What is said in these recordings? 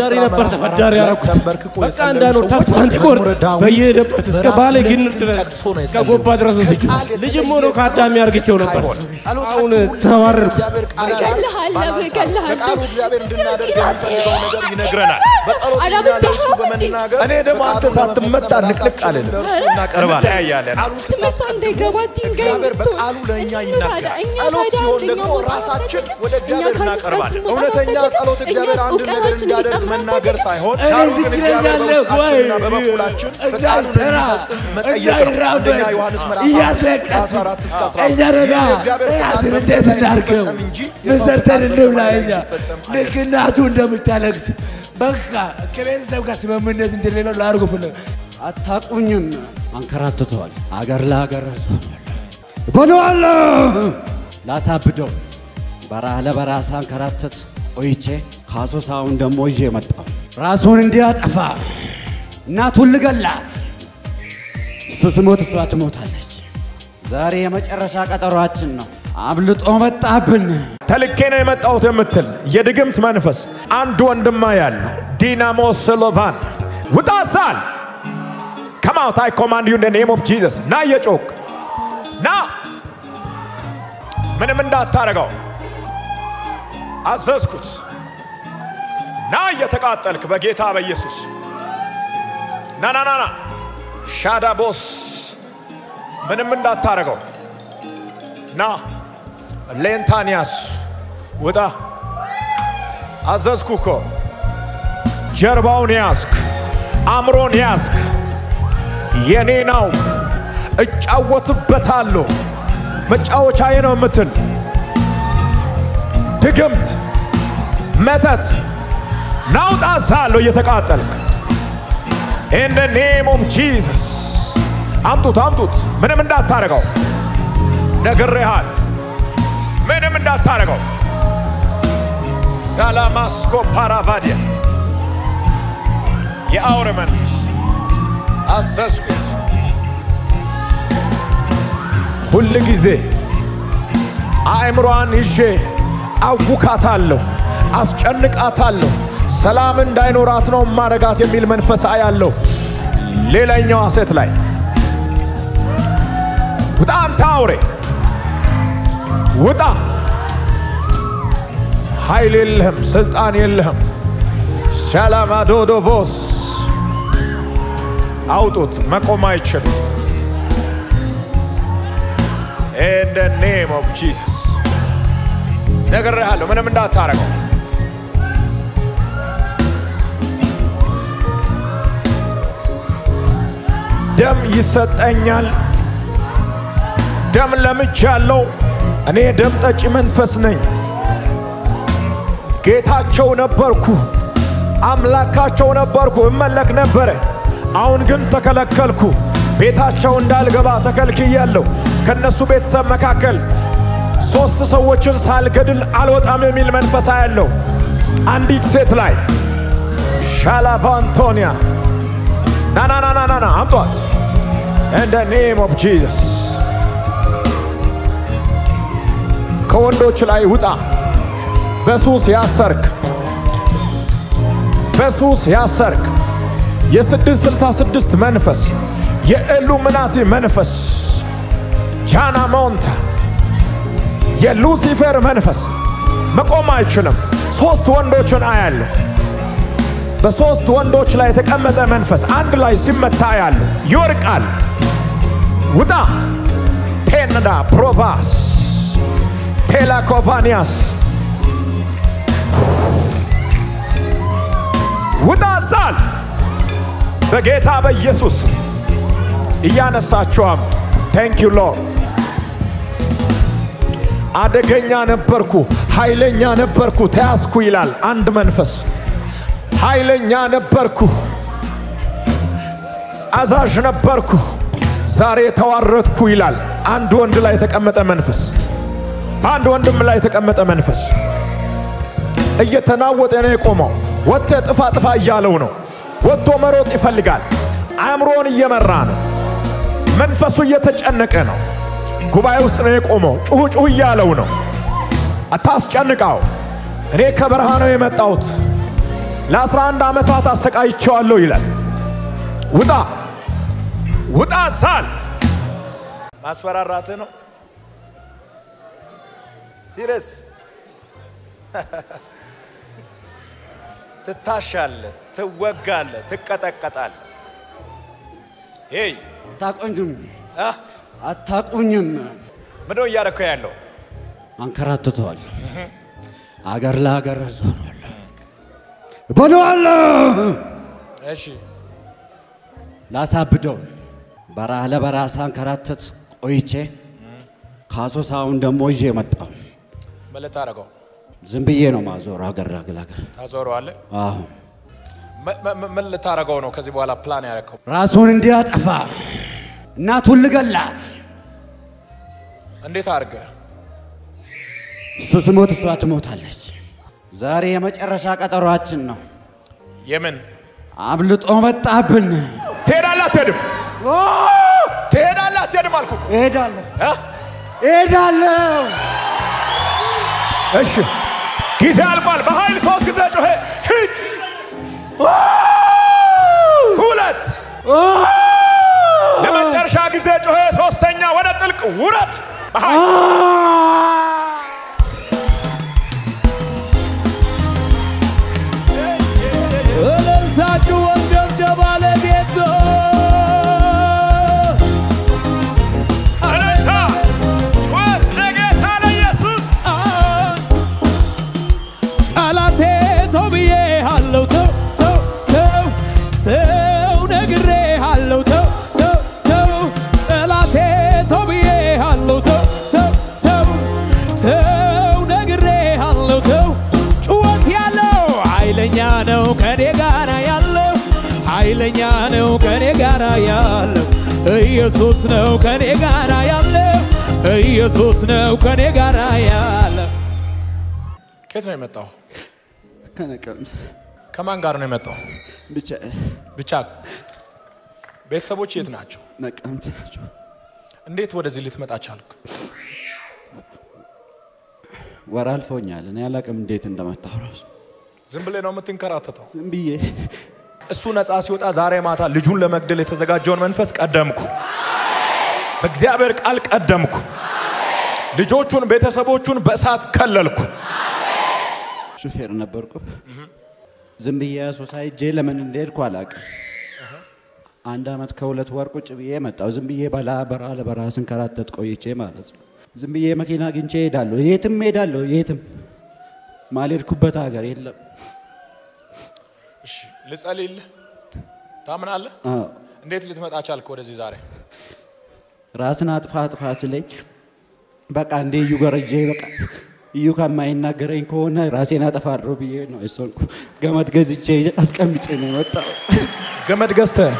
ተበዳሪ ዕዝራ ነበር ምዕራፍ ተበዳሪ 4 ላይ ያደረኩት። ተንበርክኮ በቃ የጸለዩ እንዳይኖር ሰዎች ተስፋ እንዲቆርጥ መዝሙረ ዳዊት በየሄደበት እስከ ምዕራፍ ባሌ 2 ግንር ድረስ ጠቅሶ ነው እስከ ጎባ የጸለዩት። ድረስ ወስጄ ከቃል የተለየ ልጅም ሆኖ ጸሎት ከአዳሚ አርግቼው ነበር። አይሆንም። ጸሎታችሁ አሁን ሁል ጊዜ ተዋረድኩ። ከእግዚአብሔር ቃል ጋር እገልሃለሁ፣ balance አለው። እገልሃለሁ። በቃሉ እግዚአብሔር እንድናደርግ የሚፈልገው ነገር ይነግረናል። በጸሎት እኛ አላበዛኸውም ለእርሱ እንዴ? በመናገር እኔ ደግሞ አንተ ፈቃዱን ሳትመታ ለመፈጸም ንቅንቅ ራሳችንን አልልም። ለእርሱ እናቀርባለን። እንተያያለን። ቃሉን ትምህርቷ ስታስቀድሙ እንዳይገባ ድንጋይ እግዚአብሔር መጥቶ በቃሉ ለእኛ እኛ ታዲያ ይናገራል። እኛ ጸሎት ታዲያ ሲሆን አንደኛ ደግሞ መውጣት ራሳችን አንፈልግም? ወደ እኛ እግዚአብሔር ከአንድ እስከ እናቀርባለን። አስር መውጣት እውነተኛ አንፈልግም? ጸሎት እኛ እግዚአብሔር አንድን ነገር እውቀታችን እንዲያደርግ እንዲጨምር መናገር አንፈልግም? ሳይሆን እኔ ዳሩ ግን እግዚአብሔር ትችለኛለህ ወይ? በውስጣችንና በበኩላችን ፈቃዱን እንዳይሰራ እንዲፈጽም መጠየቅ ነው። እንዳይራመድ አንደኛ ዮሐንስ ምዕራፍ 5 እያስለቀስን 14 እስከ 15 እኛ ይህ የእግዚአብሔር ፈቃድ ራስን በምድር እንዴት ላይ እናድርገው? እንዲፈጸም እንጂ ምን የሰው ሰርተን ፈቃድ እንብላ? በሰማይ ላይ እኛ እንዲፈጸም ልክ አይደለም። እናቱ እንደምታለቅስ በቃ ከቤተሰብ ጋር ስምምነት እንደሌለው ላድርጎ ፈለገ። አታቁኝም። አንከራትቷል። አገር ለአገር በለዋለሁ ላሳብደው በረሃ ለበረሃ ሳንከራተት ቆይቼ ካሶሳውን ደግሞ ይዤ መጣሁ። ራሱን እንዲያጠፋ እናቱን ልገላት፣ እሱ ስሞት እሷ ትሞታለች። ዛሬ የመጨረሻ ቀጠሯችን ነው። አምልጦ መጣብን። ተልኬ ነው የመጣሁት የምትል የድግምት መንፈስ አንድ ወንድማ ያለው ዲናሞ ስሎቫን ውጣ ሳል Come out, I command you in the name of Jesus. ና እየጮክ ና፣ ምንም እንዳታረገው አዘዝኩት። ና እየተቃጠልክ በጌታ በኢየሱስ ና ና ና ና ሻዳቦስ ምንም እንዳታረገው ና ሌንታንያስ ውጣ አዘዝኩ እኮ። ጀርባውን ያዝክ፣ አእምሮን ያዝክ። የኔ ነው እጫወትበታለሁ፣ መጫወቻዬ ነው የምትል ድግምት፣ መተት ናውጣ እዝሃለሁ እየተቃጠልክ in the name of Jesus። አምጡት፣ አምጡት። ምንም እንዳታረገው ነግሬሃል። ምንም እንዳታረገው። ሳላማስኮ ፓራቫዲያ የአውሬ መንፈስ አዘዝኩት። ሁል ጊዜ አእምሯን ይዤ አውካታለሁ፣ አስጨንቃታለሁ፣ ሰላም እንዳይኖራት ነው ማረጋት የሚል መንፈስ አያለሁ። ሌላኛዋ ሴት ላይ ውጣ፣ አንተ አውሬ ውጣ! ኃይል የለህም፣ ስልጣን የለህም። ሻላማዶዶቮስ አውጡት፣ መቆም አይችልም። In the name of Jesus ነግሬሃለሁ፣ ምንም እንዳታረገው። ደም ይሰጠኛል፣ ደም ለምጃለሁ። እኔ ደም ጠጪ መንፈስ ነኝ። ጌታቸው ነበርኩ፣ አምላካቸው ነበርኩ፣ እመለክ ነበረ። አሁን ግን ተከለከልኩ። ቤታቸው እንዳልገባ ተከልክያለሁ። ከነሱ ቤተሰብ መካከል 3 ሰዎችን ሳልገድል አልወጣም የሚል መንፈስ ያለው አንዲት ሴት ላይ ሻላቫንቶኒያ ና ና ና ና ና አምጧት። In the name of Jesus ከወንዶች ላይ ውጣ። በሱስ ያሰርክ፣ በሱስ ያሰርክ የ666 መንፈስ፣ የኢሉሚናቲ መንፈስ፣ ጃና ሞንታ የሉሲፌር መንፈስ መቆም አይችልም። 3 ወንዶችን አያለሁ። በ3 ወንዶች ላይ የተቀመጠ መንፈስ አንድ ላይ ሲመታ ያለው ይወርቃል። ውጣ! ቴንዳ ፕሮቫስ ቴላኮቫኒያስ ውጣ ዛል በጌታ በኢየሱስ እያነሳችሁ አምጡ። Thank you Lord። አደገኛ ነበርኩ፣ ኃይለኛ ነበርኩ፣ ተያዝኩ ይላል አንድ መንፈስ። ኃይለኛ ነበርኩ፣ አዛዥ ነበርኩ፣ ዛሬ ተዋረድኩ ይላል አንድ ወንድ ላይ የተቀመጠ መንፈስ። በአንድ ወንድም ላይ የተቀመጠ መንፈስ እየተናወጠ ነው የቆመው። ወጥተ ጥፋ ጥፋ እያለው ነው። ወጥቶ መሮጥ ይፈልጋል። አእምሮውን እየመራ ነው። መንፈሱ እየተጨነቀ ነው። ጉባኤ ውስጥ ነው የቆመው። ጩሁ ጩሁ እያለው ነው። አታስጨንቃው። እኔ ከበረሃ ነው የመጣሁት። ለ11 ዓመታት አሰቃይቼዋለሁ ይላል። ውጣ ውጣ ሳል ማስፈራራት ነው። Serious ትታሻለህ፣ ትወጋለህ፣ ትቀጠቀጣለህ። Hey አታቆኝም፣ አታቆኝም። ምንድነው እያደረከው ያለው? አንከራትቷል። አገር ለአገር ዞሯል። በለዋለሁ። እሺ ላሳብደው በረሃ ለበረሃ ሳንከራተት ቆይቼ ካሶሳ አሁን ደግሞ ይዤ መጣሁ። ምን ልታደርገው? ዝም ብዬ ነው ማዞር አገር ለአገር። ታዞረዋለህ? አዎ። ምን ልታደርገው ነው ከዚህ በኋላ ፕላን ያደረከው? ራሱን እንዲያጠፋ እናቱን ልገላት። እንዴት አድርገህ? እሱ ስሞት እሷ ትሞታለች። ዛሬ የመጨረሻ ቀጠሯችን ነው። የምን አብልጦ መጣብን። ትሄዳለህ አትሄድም? ትሄዳለህ አትሄድም አልኩህ እኮ። እሄዳለሁ፣ እሄዳለሁ። እሺ ጊዜ አልቋል። በኃይል 3 ጊዜ ጮኸ። ሂድ። 2 ለመጨረሻ ጊዜ ጮኸ። 3ኛ ወደ ጥልቅ ውረድ። በኃይል እልልታችሁ ወጨብጨባ ለጌታ። እልልታ ጩኸት ለጌታ ለኢየሱስ። ጠላቴ ተው ብዬሃለሁ፣ ተው ተው ተው ተው ነግሬሃለሁ፣ ተው ተው ተው ጠላቴ ተው ብዬሃለሁ፣ ተው ተው ተው ተው ነግሬሃለሁ፣ ተው። ጩኸት ያለው ኃይለኛ ነው ከኔ ጋራ ያለው፣ ኃይለኛ ነው ከኔ ጋራ ያለው፣ ኢየሱስ ነው ከኔ ጋራ ያለው፣ ኢየሱስ ነው ከኔ ጋራ ያለው። ከየት ነው የመጣው? ከነቀምት። ከማን ጋር ነው የመጣው? ብቻ። ብቻ። ቤተሰቦች የት ናቸው? ነቀምት ናቸው። እንዴት ወደዚህ ልትመጣ ቻልክ? ወር አልፎኛል። እኔ አላቅም እንዴት እንደመጣሁ ራሱ። ዝም ብለህ ነው የምትንከራተተው? ዝም ብዬ። እሱ ነፃ ሲወጣ ዛሬ ማታ ልጁን ለመግደል የተዘጋጀውን መንፈስ ቀደምኩ። በእግዚአብሔር ቃል ቀደምኩ። ልጆቹን ቤተሰቦቹን በእሳት ከለልኩ። ሹፌር ነበርኩ። ዝም ብዬ አሶሳ ሄጄ ለምን እንደሄድኩ አላቅም። 1 ዓመት ከ2 ወር ቁጭ ብዬ መጣሁ። ዝም ብዬ በረሃ ለበረሃ ስንከራተት ቆይቼ ማለት ነው። ዝም ብዬ መኪና አግኝቼ እሄዳለሁ፣ የትም እሄዳለሁ፣ የትም ማልሄድኩበት ሀገር የለም። እሺ ልጸልይልህ? ታምናለህ? አዎ። እንዴት ልትመጣ ቻልክ ወደዚህ ዛሬ? ራስን አጥፋ አጥፋ ስለኝ በቃ እንደ እዩ ገረጄ በቃ እዩ ከማይናገረኝ ከሆነ ራሴን አጠፋለሁ ብዬ ነው የወሰንኩ። ገመድ ገዝቼ አስቀምጬ ነው የመጣሁት። ገመድ ገዝተህ?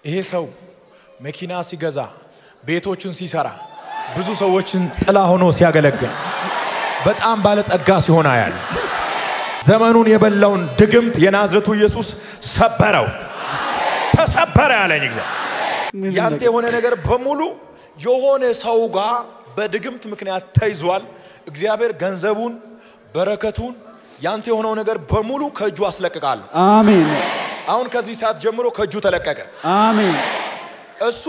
ይሄ ሰው መኪና ሲገዛ ቤቶችን ሲሰራ ብዙ ሰዎችን ጥላ ሆኖ ሲያገለግል በጣም ባለጠጋ ሲሆን አያለሁ። ዘመኑን የበላውን ድግምት የናዝረቱ ኢየሱስ ሰበረው። ተሰበረ ያለኝ እግዚአብሔር። ያንተ የሆነ ነገር በሙሉ የሆነ ሰው ጋር በድግምት ምክንያት ተይዟል። እግዚአብሔር ገንዘቡን፣ በረከቱን፣ ያንተ የሆነው ነገር በሙሉ ከእጁ አስለቅቃለሁ። አሜን። አሁን ከዚህ ሰዓት ጀምሮ ከእጁ ተለቀቀ። አሜን። እሱ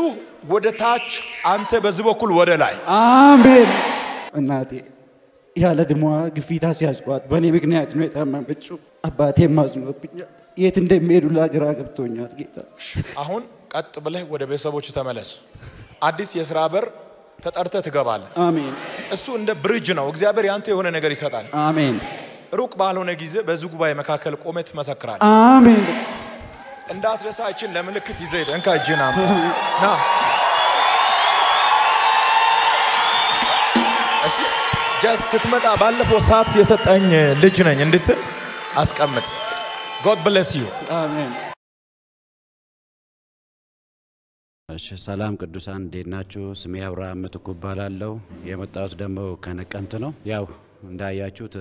ወደ ታች፣ አንተ በዚህ በኩል ወደ ላይ። አሜን። እናቴ ያለ ድሟ ግፊት አስያዝኳት። በእኔ ምክንያት ነው የታመመችው። አባቴም አዝኖብኛል። የት እንደሚሄዱ ግራ ገብቶኛል ጌታ። አሁን ቀጥ ብለህ ወደ ቤተሰቦች ተመለስ። አዲስ የስራ በር ተጠርተህ ትገባለህ። አሜን። እሱ እንደ ብሪጅ ነው። እግዚአብሔር ያንተ የሆነ ነገር ይሰጣል። አሜን። ሩቅ ባልሆነ ጊዜ በዚህ ጉባኤ መካከል ቆመህ ትመሰክራለህ። አሜን። እንዳትረሳ እችን ለምልክት ይዘህ ሂድ። እንካ እጅህን አምጣ። ና እሺ፣ just ስትመጣ ባለፈው ሰዓት የሰጠኝ ልጅ ነኝ እንድትል አስቀምጥ። God bless you። አሜን። እሺ ሰላም ቅዱሳን እንዴት ናችሁ? ስሜ አብርሃም ምትኩ እባላለሁ። የመጣሁት ደግሞ ከነቀምት ነው። ያው እንዳያችሁት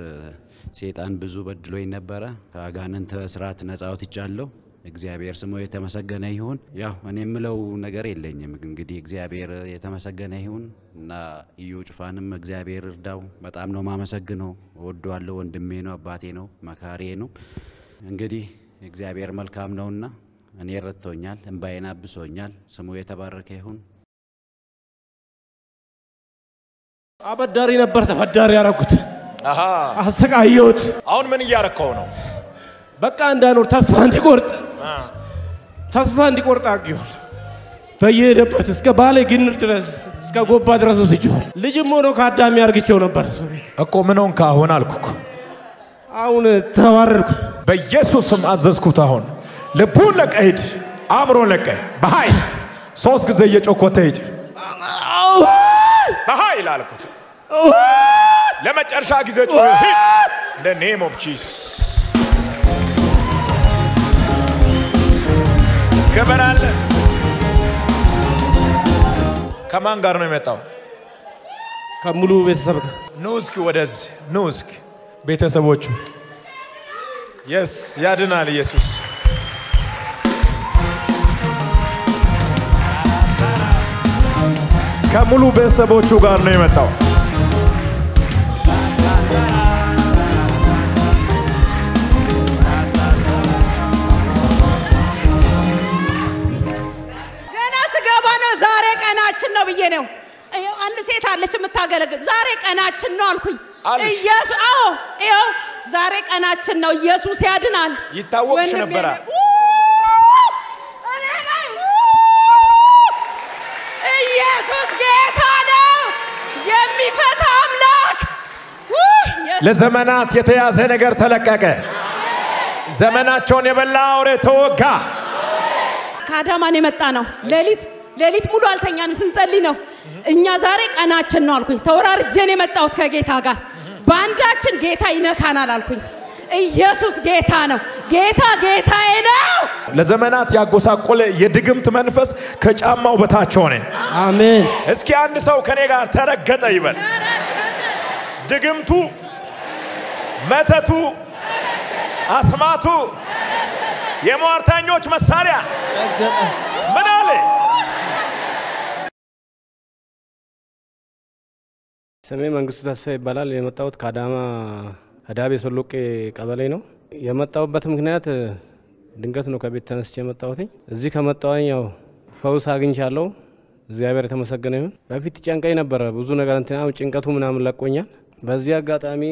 ሰይጣን ብዙ በድሎኝ ነበረ። ከአጋንንት እስራት ነፃ ወጥቻለሁ። እግዚአብሔር ስሙ የተመሰገነ ይሁን። ያው እኔ የምለው ነገር የለኝም። እንግዲህ እግዚአብሔር የተመሰገነ ይሁን እና እዩ ጩፋንም እግዚአብሔር እርዳው። በጣም ነው ማመሰግነው። እወደዋለሁ። ወንድሜ ነው፣ አባቴ ነው፣ መካሬ ነው። እንግዲህ እግዚአብሔር መልካም ነውና እኔ ረድቶኛል፣ እንባዬን አብሶኛል። ስሙ የተባረከ ይሁን። አበዳሪ ነበር ተበዳሪ ያረኩት። አሃ አሰቃየሁት። አሁን ምን እያረከው ነው? በቃ እንዳይኖር ተስፋ እንዲቆርጥ አድርጌዋል። በየሄደበት እስከ ባሌ ግንር ድረስ እስከ ጎባ ድረስ ወስጄዋል። ልጅም ሆኖ ከአዳሚ አርግቼው ነበር እሱ ቤት። እኮ ምን ሆንክ አሁን አልኩህ። አሁን ተዋረድኩ። በኢየሱስም አዘዝኩት። አሁን ልቡን ለቀህ ሂድ፣ አእምሮን ለቀህ በኃይል 3 ጊዜ እየጮኮተ ሂድ። በኃይል አልኩት። ለመጨረሻ ጊዜ ጮህ ሂድ። In the name of Jesus ክብር አለ። ከማን ጋር ነው የመጣው? ከሙሉ ቤተሰብ ጋር። ኑ እስኪ ወደዚህ ኑ እስኪ ቤተሰቦቹ። Yes ያድናል ኢየሱስ። ከሙሉ ቤተሰቦቹ ጋር ነው የመጣው። ገና ስገባ ነው ዛሬ ቀናችን ነው ብዬ ነው። ይኸው አንድ ሴት አለች የምታገለግል። ዛሬ ቀናችን ነው አልኩኝ። ኢየሱስ አዎ፣ ይኸው ዛሬ ቀናችን ነው። ኢየሱስ ያድናል። ይታወቅሽ ነበራ። እኔ ላይ ኢየሱስ ጌታ ነው፣ የሚፈታ አምላክ። ለዘመናት የተያዘ ነገር ተለቀቀ። ዘመናቸውን የበላ አውሬ ተወጋ። ከአዳማ ነው የመጣ ነው። ሌሊት ሙሉ አልተኛንም ስንጸልይ ነው። እኛ ዛሬ ቀናችን ነው አልኩኝ። ተወራርጄ ነው የመጣሁት ከጌታ ጋር። በአንዳችን ጌታ ይነካናል አልኩኝ። ኢየሱስ ጌታ ነው። ጌታ ጌታዬ ነው። ለዘመናት ያጎሳቆለ የድግምት መንፈስ ከጫማው በታች ሆነ። አሜን። እስኪ አንድ ሰው ከኔ ጋር ተረገጠ ይበል። ድግምቱ፣ መተቱ፣ አስማቱ፣ የሟርተኞች መሳሪያ ምን አለ? ስሜ መንግስቱ ተስፋ ይባላል። የመጣሁት ከአዳማ አዳቤ ሶሎቄ ቀበሌ ነው። የመጣሁበት ምክንያት ድንገት ነው ከቤት ተነስቼ የመጣሁት። እዚህ ከመጣሁኝ ያው ፈውስ አግኝቻለሁ። እግዚአብሔር የተመሰገነ ይሁን። በፊት ጨንቀኝ ነበረ ብዙ ነገር እንትና ጭንቀቱ ምናምን ለቆኛል። በዚህ አጋጣሚ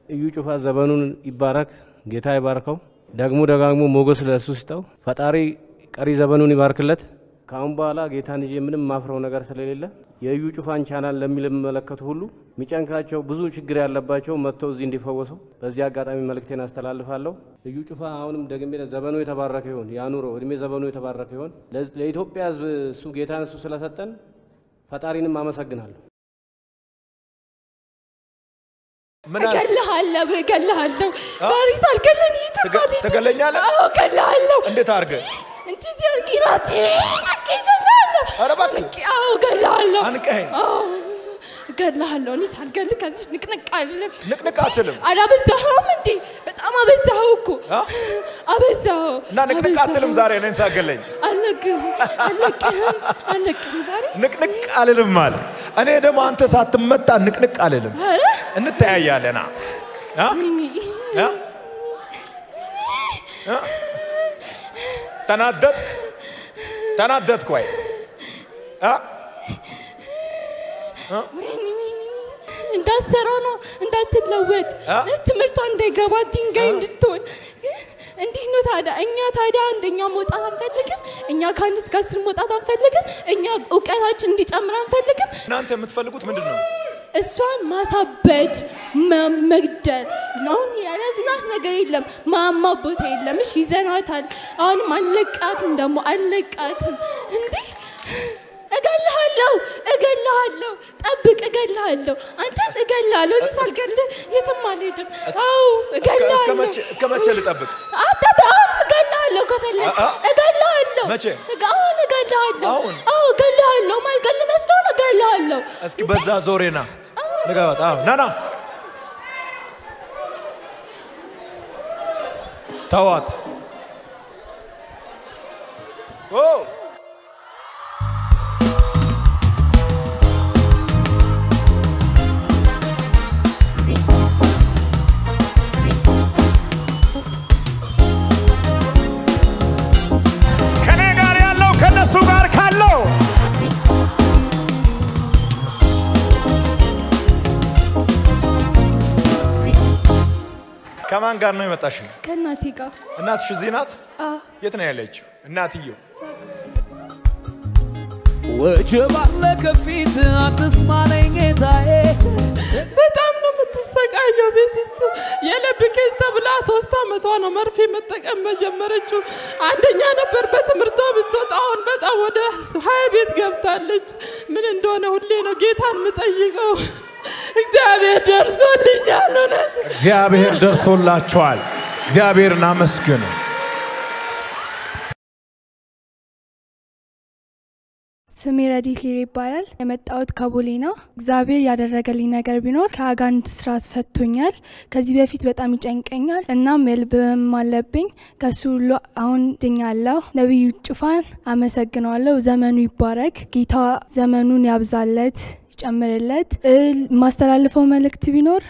እዩ ጩፋ ዘመኑን ይባረክ፣ ጌታ ይባርከው። ደግሞ ደጋግሞ ሞገስ ለሱ ሲጠው ፈጣሪ ቀሪ ዘመኑን ይባርክለት። ካሁን በኋላ ጌታን ይዤ ምንም ማፍረው ነገር ስለሌለ የእዩ ጩፋን ቻናል ለሚመለከቱ ሁሉ ሚጨንካቸው ብዙ ችግር ያለባቸው መጥተው እዚህ እንዲፈወሱ በዚህ አጋጣሚ መልእክቴን አስተላልፋለሁ። እዩ ጩፋ አሁንም ደግሜ ዘመኑ የተባረከ ይሁን፣ ያኑረው፣ እድሜ ዘመኑ የተባረከ ይሁን። ለኢትዮጵያ ሕዝብ እሱ ጌታን እሱ ስለሰጠን ፈጣሪንም አመሰግናለሁ። እገልሃለሁ፣ እገልሃለሁ። ዛሬ ሳልገልህ የትም አልሄድም። ትገለኛለህ? አዎ እገልሃለሁ። እንዴት አድርገህ? እንደዚህ አድርጌ ራሴን አንቄ እገልሃለሁ። ኧረ እባክህ። አዎ እገልሃለሁ። አንቀኸኝ? አዎ እገልሃለሁ። እኔ ሳልገልህ ከዚህ ንቅንቅ አልልም። ንቅንቅ አትልም? አላበዛኸውም እንዴ? በጣም አበዛኸው እኮ አበዛኸው። እና ንቅንቅ አትልም ዛሬ እኔን ሳትገለኝ? አልለቅህም፣ አልለቅህም፣ አልለቅህም ዛሬ ንቅንቅ አልልም አለ። እኔ ደግሞ አንተ ሳትመጣ ንቅንቅ አልልም። ኧረ እንተያያለና። ተናደድክ? ተናደድክ ወይ? እንዳትሰራ ነው፣ እንዳትለወጥ፣ ትምህርቷ እንዳይገባ ድንጋይ እንድትሆን። እንዲህ ነው ታዲያ። እኛ ታዲያ አንደኛ መውጣት አንፈልግም። እኛ ከአንድ እስከ 10 መውጣት አንፈልግም። እኛ እውቀታችን እንዲጨምር አንፈልግም። እናንተ የምትፈልጉት ምንድን ነው? እሷን ማሳበድ፣ መግደል። አሁን ያልያዝናት ነገር የለም፣ ማማ ቦታ የለም። እሺ ይዘናታል። አሁንም አንለቃትም፣ ደግሞ አንለቃትም። እንዴ እገልሃለሁ፣ እገልሃለሁ፣ ጠብቅ፣ እገልሃለሁ። አንተን እገልሃለሁ። እኔ ሳልገልህ የትም አልሄድም። አዎ እገልሃለሁ። እስከ መቼ ልጠብቅ? አጠብቅ። አሁን እገልሃለሁ፣ ከፈለግህ እገልሃለሁ። መቼ? አሁን እገልሃለሁ። አሁን? አዎ እገልሃለሁ። ማልገልህ መስሎህ ነው? እገልሃለሁ። እስኪ በዛ ዞሬና ንገባት። አዎ ና ና፣ ተዋት። ኦ ከኔ ጋር ያለው ከነሱ ጋር ካለው ከማን ጋር ነው የመጣሽው? ከእናቴ ጋር። እናትሽ እዚህ ናት? አዎ። የት ነው ያለችው እናትየው? ወጀብ አለ ከፊት አትስማነኝ ጌታዬ። በጣም ነው የምትሰቃየው። ቤት ውስጥ የልብ case ተብላ 3 ዓመቷ ነው መርፌ መጠቀም መጀመረችው። አንደኛ ነበር በትምህርቷ ብትወጣ፣ አሁን በጣም ወደ 20 ቤት ገብታለች። ምን እንደሆነ ሁሌ ነው ጌታን የምጠይቀው። እግዚአብሔር ደርሶልኛል። እውነት እግዚአብሔር ደርሶላቸዋል። እግዚአብሔርን አመስግኑ። ስሜ ረዲት ሊሬ ይባላል። የመጣሁት ከቦሌ ነው። እግዚአብሔር ያደረገልኝ ነገር ቢኖር ከአጋንንት እስራት ፈቶኛል። ከዚህ በፊት በጣም ይጨንቀኛል፣ እናም የልብ ህመም አለብኝ። ከሱ ሁሉ አሁን ድኛለሁ። ነቢዩ ጩፋን አመሰግነዋለሁ። ዘመኑ ይባረክ። ጌታ ዘመኑን ያብዛለት ይጨምርለት። የማስተላልፈው መልእክት ቢኖር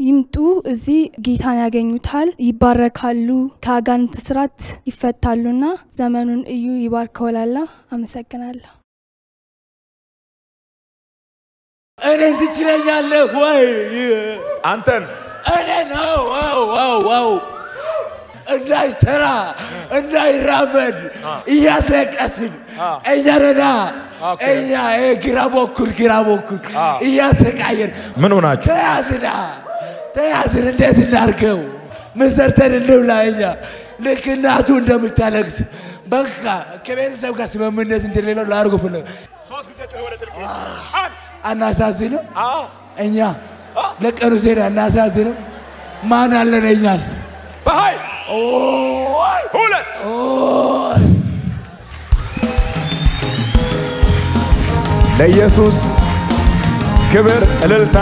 ይምጡ፣ እዚህ ጌታን ያገኙታል፣ ይባረካሉ፣ ከአጋንንት እስራት ይፈታሉና ዘመኑን እዩ ይባርከው እላለሁ። አመሰግናለሁ። እኔን ትችለኛለህ ወይ? አንተን እኔን? አዎ አዎ አዎ አዎ። እንዳይሰራ እንዳይራመድ እያስለቀስን እኛ ነና እኛ ይሄ ግራ በኩል ግራ በኩል እያሰቃየን ምን ሆናችሁ? ተያዝና ተያዝን። እንዴት እናድርገው? ምን ሰርተን እንብላ? እኛ ልክ እናቱ እንደምታለቅስ በቃ ከቤተሰብ ጋር ስምምነት እንደሌለው ላድርጎ ፈለገ። 3 ጊዜ ጮህ ወደ ጥልቅ። አንድ። አናሳዝንም? እኛ ለቀኑ ዜና አናሳዝንም? ማን አለን እኛስ? በኃይል 2። ለኢየሱስ ክብር እልልታ